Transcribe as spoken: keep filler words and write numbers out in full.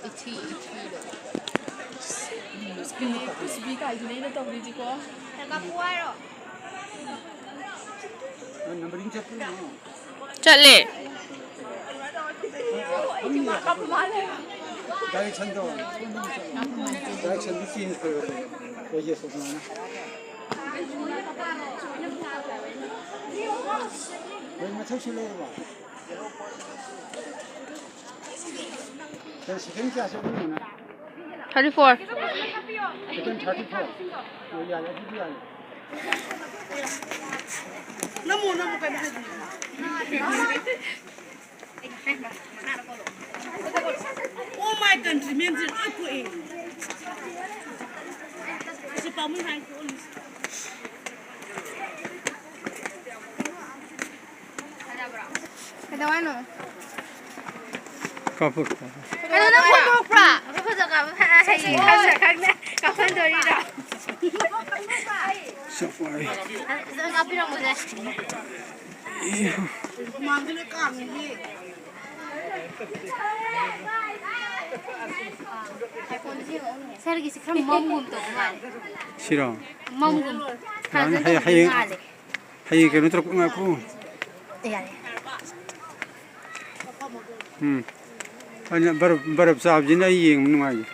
ꯏꯊꯤ, ꯏꯊꯤꯗꯣ꯫ ꯀꯨꯁꯕꯤ, ꯀꯨꯁꯕꯤ ꯀꯥꯏꯗꯨꯅꯦ ꯑꯩꯅ ꯇꯧꯔꯤꯁꯤꯀꯣ꯫ ꯆꯠꯂꯦ꯫ Directionꯗꯣ, directionꯗꯣ change ꯇꯧꯔꯦ꯫ ꯑꯩꯒꯤ ꯑꯁꯨꯃꯥꯏꯅ꯫ ꯅꯣꯏ ꯃꯊꯛꯁꯨ ꯂꯩꯔꯕꯣ? ꯅꯪ second ꯀꯌꯥ ꯆꯠꯂꯤꯅꯣ ꯅꯪ? Thirty four꯫ Second thirty four꯫ ꯑꯣ, ꯌꯥꯔꯦ, ꯑꯗꯨꯗꯤ ꯌꯥꯔꯦ꯫ ꯅꯝꯃꯣ, ꯅꯝꯃꯣ, ꯀꯩꯅꯣ ꯍꯥꯏꯗꯣꯏꯅꯣ? Oh my countrymen ꯁꯦ ꯂꯣꯏ ꯊꯣꯛꯑꯦ꯫ ꯑꯁꯤ ꯄꯥꯝꯃꯨꯏ ꯍꯥꯏ ꯊꯣꯛꯍꯜꯂꯤꯁꯦ꯫ ꯀꯩꯗꯧ ꯍꯥꯏꯅꯣ? ꯀꯥꯞꯄꯣ, ꯀꯥꯞꯄꯣ꯫ ꯀꯩꯅꯣ ꯅꯪ ꯐꯣꯟ ꯇꯧꯔꯛꯄ꯭ꯔꯥ? ꯑꯩꯈꯣꯏ ꯐꯣꯇꯣ ꯀꯥꯞꯄ ꯐꯅ ꯍꯩꯌꯦ꯫ ꯈꯪꯅ ꯈꯪꯅ ꯀꯥꯞꯍꯟꯗꯣꯔꯤꯔꯣ? ꯆꯞ ꯃꯥꯟꯅꯩ꯫ ꯐꯖꯅ ꯀꯥꯞꯄꯤꯔꯝꯃꯣꯁꯦ꯫ ꯍꯨꯃꯥꯡꯁꯤꯅ ꯀꯥꯡꯉꯤꯍꯦ꯫ ꯁꯥꯔꯒꯤꯁꯤ ꯈꯔ ꯃꯝꯒꯨꯝ ꯇꯧꯕ ꯃꯥꯜꯂꯦ꯫ ꯁꯤꯔꯣ? ꯃꯝꯒꯨꯝ꯫ ꯌꯥꯅꯤ, ꯐꯖꯅ ꯍꯌꯦꯡ, ꯇꯧꯕꯗꯤ ꯍꯌꯦꯡ, ꯃꯥꯜꯂꯦ꯫ ꯍꯌꯦꯡ ꯀꯩꯅꯣ ꯇꯧꯔꯛꯄ ꯉꯥꯏꯈꯣ꯫ ꯌꯥꯔꯦ꯫ ꯎꯝ꯫ ꯑꯩꯅ ꯕꯔꯞ, ꯕꯔꯞ ꯆꯥꯕꯁꯤꯅ ꯑꯩ ꯌꯦꯡꯕ ꯅꯨꯡꯉꯥꯏꯌꯦ꯫